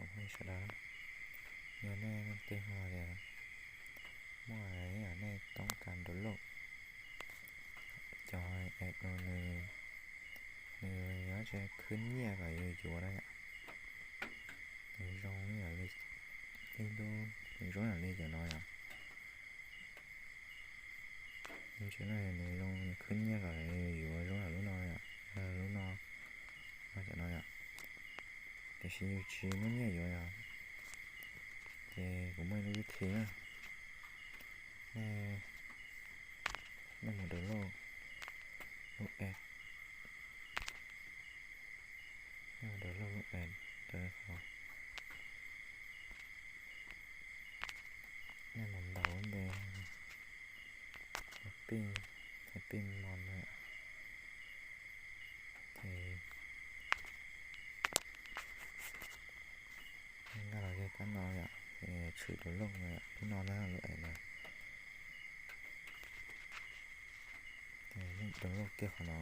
Sawv daws, yog nej leej twg ho tias muaj ib yam nej toob kas download cov app no, nws, nws yuav tsis khwb nyiaj kom yus yuav na yom. Nws zoo ib yam li, ib lub, nws zoo ib yam li cov no yom. Nws zoo, nws khwb nyiaj kom yus yuav zoo yam lub no yom, lub no, no cov no yom. Tiam sis yus tsis muaj nyiaj yuav yom. Ces kuv muaj ib lub vib thi na. Nej, nej mus download lub app, nej mus download lub app rau qhov nej mus ntaus lub npe Happy, Happy Mon no yom. Ces nkag los kiag kab no yom, ces tshwm download no yom, lub no na, lub app no. Ces nej download kiag qhov no.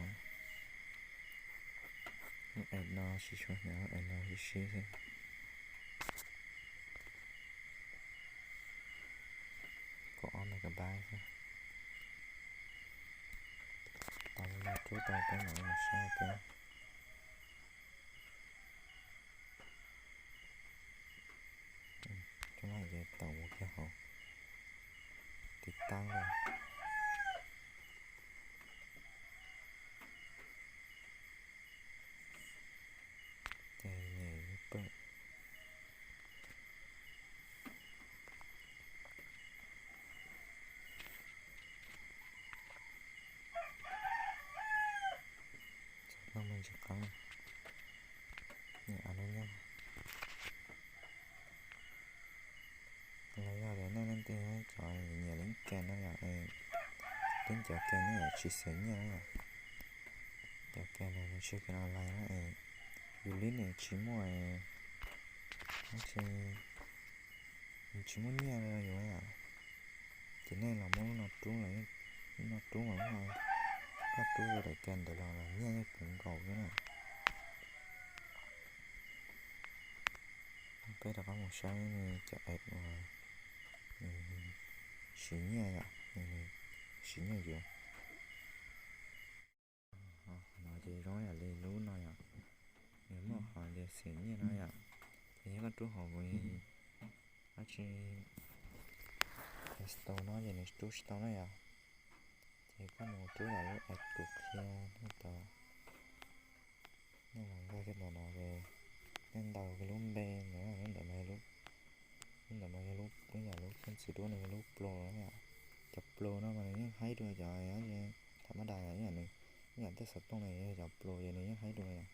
Lub app no siv suav hnyav, lub app no sib sib xwb. Kaum ob megabyte xwb. Tau li no rub tau peb mam li mus saib peb. Rub lawm ces tau mus kiag hauv tiv tab lawm. Ces nyem pawg. Txog no me ntsis qeeb, nyem av no nyob. Los yog tias nej leej twg cov nyiam li game no yom, twb cov game no yom tsis xav nyiaj na yom. Cov game no nws tsis game online na, yus li nws tsis muaj, nws tsis, nws tsis muaj nyiaj rau yus yom. Ces nej los muab lub no rub los, lub no rub mas muaj, koj rub rau daim game ntawd los nyiaj yeej puv nkaus xwb na. Peb rov qab mus saib cov app uas nws siv nyiaj yom, nws siv nyiaj yuav. Qhov no ces zoo yam li lub no yom, nws muaj qhov tias siv nyiaj no yom. Ces yog koj rub hauv dab tsi, Play Store no ces nws rub tsis tau na yom. Ces koj mus rub lawm lub app kuv qhia nej tau. Nej los nkag kiag ntawm no ces nej ntaus kiag lub npe ntawd, lub ntawm no, lub ntawm no yog lub, ib yam lub kheej txiv duab no yog lub Pro na yom. Cov Pro no mas nws yeej haib dua cov tham ma das yom, ib yam nws, ib yam tej xov tooj no yog cov Pro ces nws yeej haib dua yom.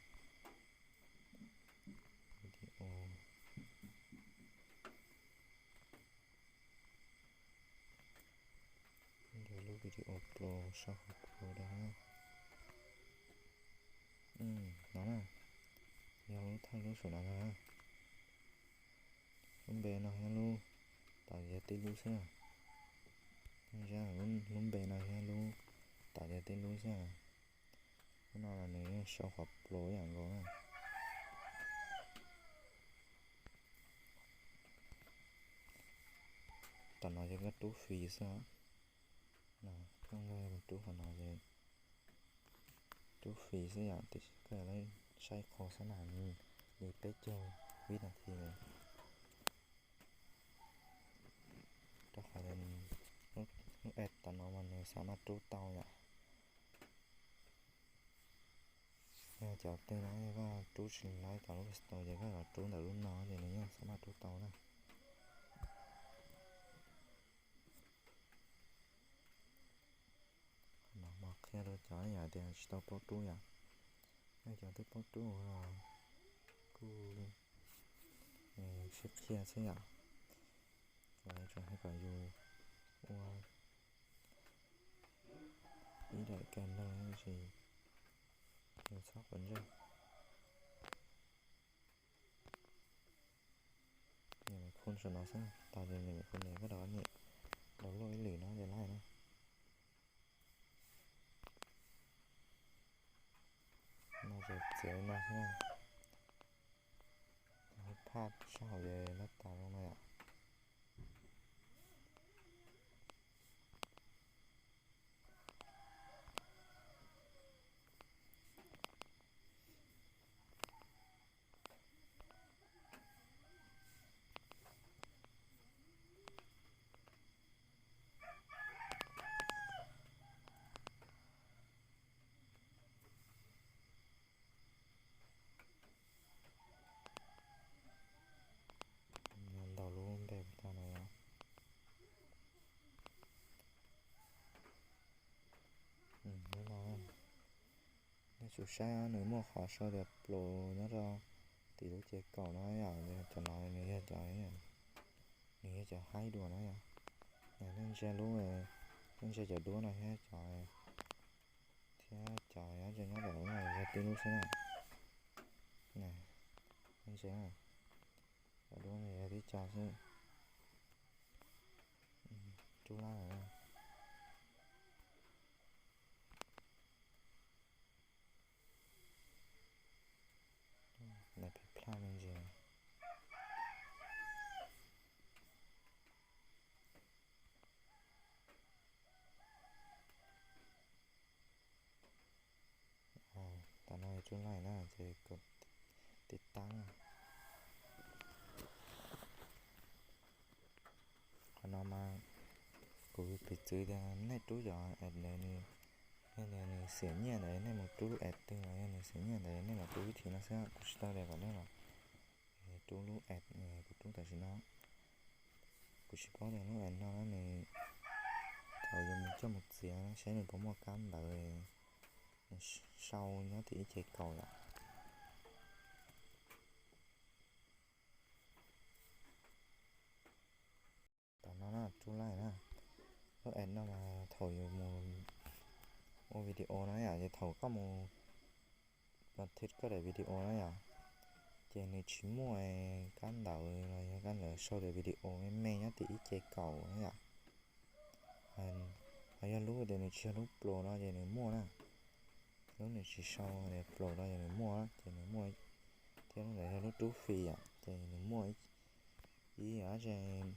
Video. Lub video Pro sau qhov Pro rau. No na, yog lub thawj lub saum no na. Lub npe no yog lub, tam yog tib lub xwb. Lub npe no yog lub, tam yog tib lub xwb. Lub no los nws yeej sau qhov Pro ib yam nkaus na. Tam no ces koj rub free xwb. Koj nkag rub qhov no ces rub free xwb yom, tiam sis koj yuav saib qhov xab nam li peb caug vib nas this lawm. Rau qhov lub app tam no mas nws xav maj rub tau yom. Yog cov twg no yog koj rub tsis laib tom lub Store ces koj los rub ntawm lub no ces nws yeej xav maj rub tau na. Qhov no mas qhia rau cov yam tias tsis tau paub rub yom. Yog cov twb paub rub los kuj sib qhia xwb yom. Kuv tsuas hais kom yus ua ib daim game no tab sis yus txhob quav ntsej. Nyem khun saum no xwb, tas ces nyem khun, koj rov nyem download ib lwm no ces laib na. No ces txiav li no xwb na. Phaj sab hauv ces lab tas zoo no yom. Ntaus lub npe puas tau no yom. Lub no, nej tsum saib nws muaj qhov sau tias plus nyob rau tim lub ces kaum no yom. Cov no nws yog cov, nws yog cov haib dua na yom. Nej ntsia lub, nej ntsia cov duab no thiab cov, thiab cov nyob rau lub no yog tib lub xwb na. Nej ntsia, cov duab no yog tib co xwb. Rub lab lawm. Lawv pheej plaj me ntsis. Tam no rub laij na ces kom tiv tab. Qhov no mas kuv piv txwv tias nej rub cov ads ntawd, yog tias nws xiam nyiaj ntawd nej mus rub lub ads twg los yog nws xiam nyiaj ntawd nej los rub ib thim no xwb, kuv tsis tau tias kom nej los rub lub ads kuv rub tam sim no. Kuv tsis paub tias lub ads no nws thaum yus mus coj mus txiav saib nws puas muaj kab ntawv nws sau nyob tim ib ce kaum yom. Tam no na, rub laij na, lub ads no mas thaum yus mus ua video no yom, ces thaum koj mus, mus thib koj daim video na yom, ces nws tsis muaj kab ntawv los yog kab ntawv sau daim video me me nyob tim ib ce kaum na yom. Ho yog lub tias nws tsis yog lub plus no ces nws muaj na. Lub nws tsis sau tias plus no ces nws muaj, ces nws muaj, thiab lub ntawd yog lub rub fis yom, ces nws muaj ib, ib,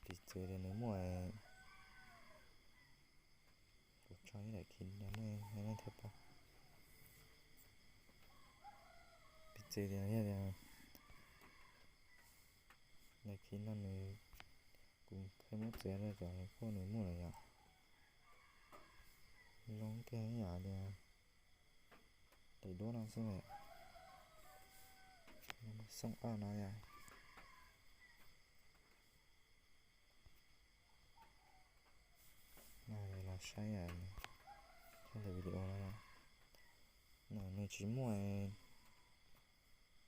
piv txwv tias nws muaj, kuv tso ib daim khi rau nej thiaj paub. Piv txwv tias yog daim khi no nws, kuv pheej muab txiav rau cov kuj nws muaj lawm yom. Zoo kiag ib yam tias daim duab no xwb mas, xoom aj no yom. Los saib, saib daim video no, nws tsis muaj,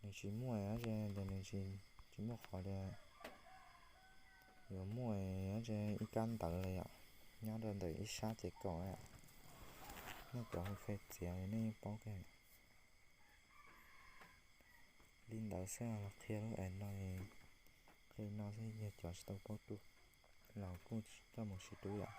nws tsis muaj dab tsi tias nws tsis muaj qhov tias yuav muaj dab tsi ib kab ntawv los yom, nyob rau ntawm ib sab ces kaum na. Nej cov hu fej txiav nej yeej paub kiag. Li ntawd xwb los qhia lub ads no, qhia li no xwb, yog cov tsis tau paub rub los kuj coj mus sib rub yom.